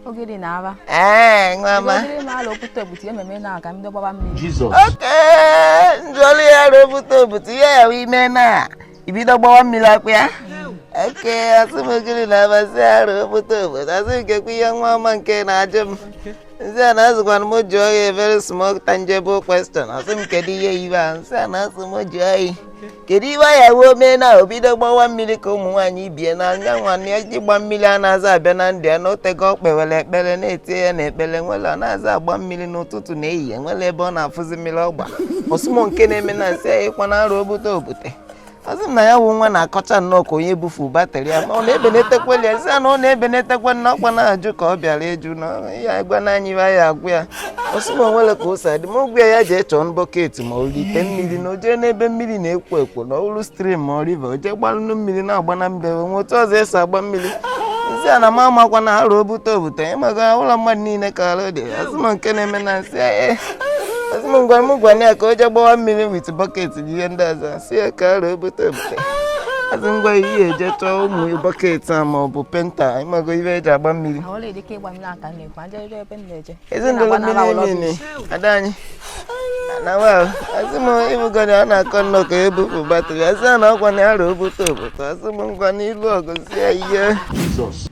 Ogiri na-aba. Ee, nwa ọma. Ogiri na-alụ okwute ogbute ememe na-aga ndị gbaba mmiri. Jesus. Okay, njụọlụ ya arụ obute obute ihe ya wee ime na ibido gbawa mmiri akpụ ya. Okay, asị m ogiri na-abasị arụ obute obute asị m kekwa ihe nwa ọma nke na-ajụ m. Nsị a na-azụkwana m jụọ ya a very small tangible question. Asị m kedu ihe iwe a nsị a na-asị m jụọ ya. Kedu iwe ya wee mee na obido gbawa mmiri ka ụmụ nwaanyị ibie na anya nwanne ya ịgba mmiri a na-aza abịa na ndụ ya na otego ọ kpewere ekpere na-etie ya na ekpere nwere ọ na-aza agba mmiri n'ụtụtụ na ehihie nwere ebe ọ na-afụzi mmiri ọgba ọsụmọ nke na-eme na nsị ya ịkwa na arụ obute obute ọsị m na ya wụ nwa na-akọcha nnọọ ka onye bufu batrị ya ma ọ na-ebenetekweli ya sị ya na ọ na-ebenetekwe na ọkwa na-ajụ ka ọ bịara ịjụ na ya gwa na anyị ya agwụ ya ọsị m onwere ka o si adị ma ụgwọ ya ya jee chọọ bucket ma ọ ite mmiri na o jee n'ebe mmiri na-ekwo ekwo na ọwụrụ stream ma ọ river o jee gbalụnụ mmiri na-agba na mbe nwe otu ọzọ esi agba mmiri nsị a na m amakwa na arụ obute obute ịmaga ụlọ mmadụ niile ka arụ dị asị m nke na-eme na nsị ya asị m ngwa m gwa ya ka o jee gbawa mmiri with bucket na ihe ndị ọzọ sị ya ka arụ obute obute asị ngwa ihe eje chọọ ụmụ bucket a ma ọ bụ painter ịmago ihe eji agba mmiri Ahụla edike ịgba mmiri aka na-ekwu aja ebe ebe m na-eje. Ezinụlọ mmiri niile ada anyị na wa asị m ịbụgodi ọ na-akọ nnọọ ka ebupụ batrị asị ya na ọkwa na arụ obute obute asị m ngwa n'ilu ọgụ si ya ihe. Jesus.